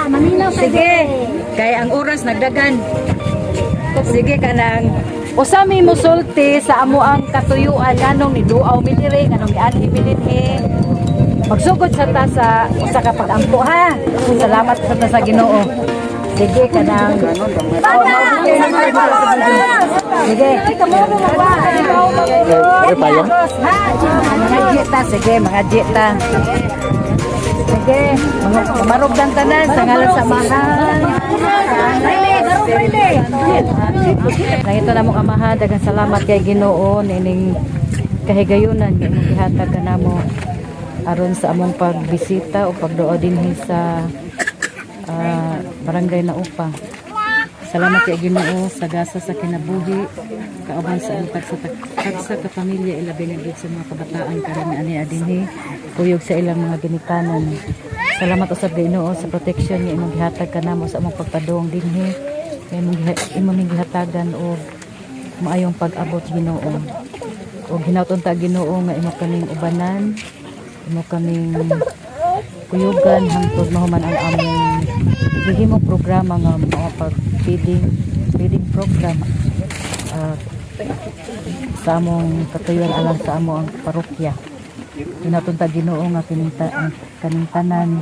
Maminaw sa. Sige, kay ang oras nagdagan. Sige, kanang usa mi musulti sa amo ang katuyuan, nganong ni duaw mi diri, nganong nianhi mi dinhi. Magsugod sa ta sa usa ka pag-ampo, ha. Salamat sa ta sa Ginoo. Sige, kanang Sige. Eh, payong? Mga jita, sige, mga jita. Sige, mga marog ang tanan sa ngalan sa Amahan. Nangito na mo, Amahan, daghang salamat kay Ginoo niining kahigayunan nga imong gihatag kanamo aron sa among pagbisita o pagduo dinhi sa barangay Naupa. Salamat kay Ginoo sa gasa sa kinabuhi kauban sa among tagsa ka pamilya, ilabi na gid sa mga kabataan karon nga ani dinhi kuyog sa ilang mga ginikanan. Salamat usab Ginoo sa protection nga imong gihatag kanamo sa among pagpadung dinhi. Nga imong gihatagan og maayong pag-abot, Ginoo. Og hinaut unta, Ginoo, nga imo kaming ubanan, imo kaming kuyugan hangtod mahuman ang among gihimong programa nga mga pag feeding feeding program sa among katuyuan alang sa amo ang parokya. Hinaut unta, Ginoo, nga ang kaning tanan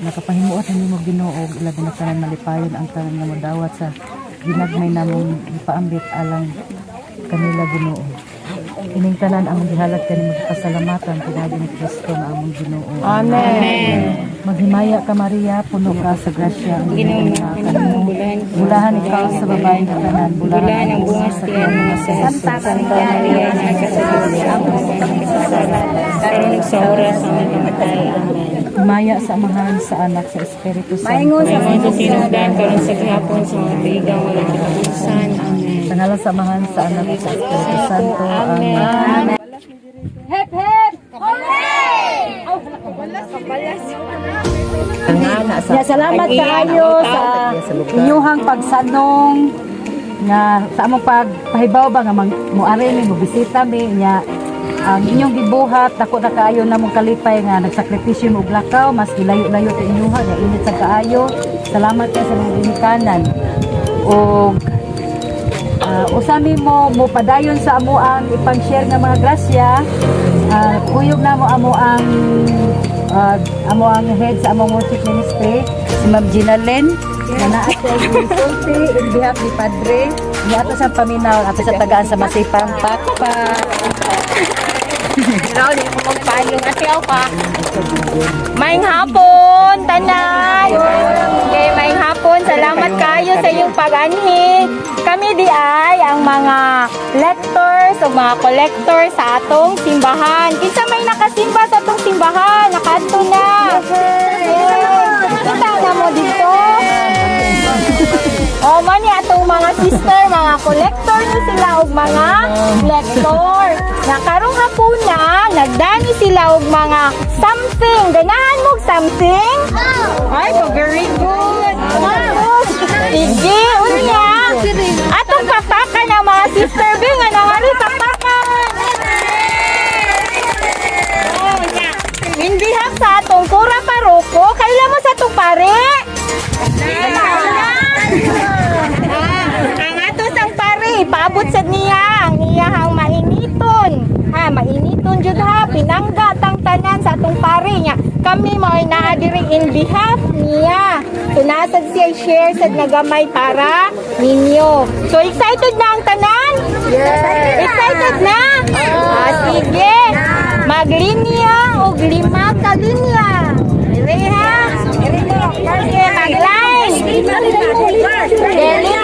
nakapahimuot nimo, Ginoo, ilabi na tanan malipayon ang tanan nga modawat sa ginagmay namong gipaambit alang kanila, Ginoo. Ining tanan among gihalad kanimo, pasalamatan pinaagi ni Kristo nga among Ginoo. Amen. Maghimaya ka, Maria, puno ka sa grasya, ang Ginoo naa kanimo. Bulahan ikaw sa babae nga tanan, bulahan ang bunga sa tiyan nga si Jesus. Santa Maria, Ina sa Diyos, ampo kami makasasala, karon sa oras sa among kamatay. Amen. Himaya sa Amahan, sa Anak, sa Espiritu Santo. Maingon sa sinugdan, karon sa gihapon sa mga tuigang wala katapusan. Amen. Sa ngalan sa Amahan, sa Anak, sa Espiritu Santo. Amen. Hep, hep! Hooray! Ya, salamat kaayo sa inyuhang pagsanong nga sa among pagpahibaw ba nga moari mi, mo bisita mi nya. Ang inyong gibuhat, dako na kaayo namong kalipay nga nagsakripisyo mo og lakaw mas gilayo-layo ta inyuha nga init sa kaayo. Salamat kay sa mga ginikanan og usami mo mo padayon sa amo ang ipang-share nga mga grasya. Kuyog na mo amo ang head sa among worship ministry, si Ma'am Gina Lynn, na naa siya sulti in behalf ni Padre ni ato sa paminaw ato sa tagaan sa masipang pakpak. Pero di mo magpayong ate pa. Maayong hapon, tanan. Okay, maayong hapon. Salamat kayo sa iyong pag-anhi. Kami di ay ang mga lectors o mga collectors sa atong simbahan. Kinsa may nakasimba sa atong simbahan? Nakaadto na. Yes. Kita na mo dito. O, man ni atong mga sister, mga collector ni sila og mga lector. Na karong hapuna, nagdani sila og mga something. Ganahan mo og something? Ay, so very good. Sige, unya. Atong pakpakan ang mga sister B nga nangari pakpakan. Oh, nya. In behalf sa atong kura paroko, kaila mo sa atong pare? Ah, ang ato sang pare, ipaabot sad niya ang iyahang mainiton. Ha, mainiton jud ha, pinangga tang tanan sa atong pare niya. Kami mo ay naa diri in behalf niya. So nasad siya share sad nga gamay para ninyo. So excited na ang tanan? Yes. Excited na? Ah, sige. Maglinya og lima ka linya. Dire ha. Sige, mag-line. Dili.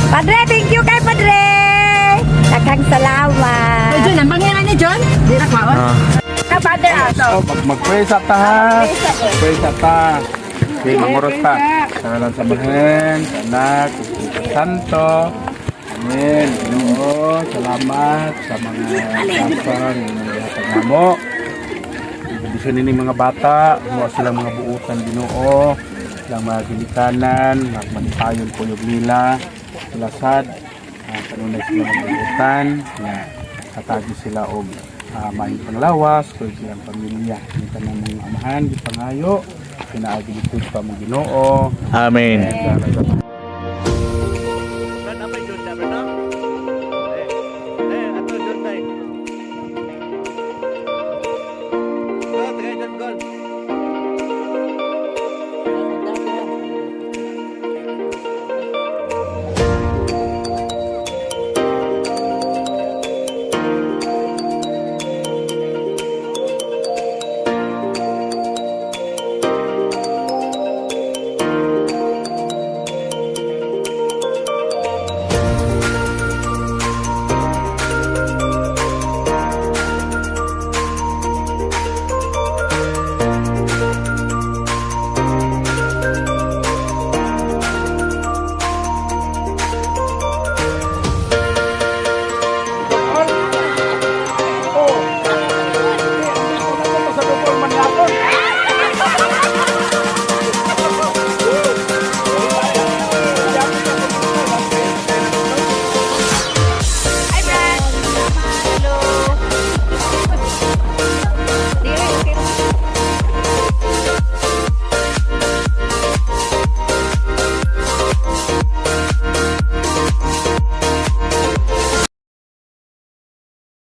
Padre, thank you kay Padre. Daghang salamat. John, ang pangyayari ni John? Di na kwaon. Ka Father ato. Oh, mag-pray sa ta ha. Pray sa ta. Okay, manguros ta. Sa ngalan sa Amahan, sa Anak, ug sa Espiritu Santo. Amen. Ginoo, salamat sa mga bata nga inyong namo. Bendisyon ini mga bata, mo silang mga buutan, Ginoo, silang mga ginikanan, magmanipayon kuyog nila, sila sad, kanunay sila mga buutan, nga katagi sila og maayong panglawas, kuyog silang pamilya. Ini tanan mong amahan, gipangayo, pinaagi ni Kristo among Ginoo. Amen. Amen.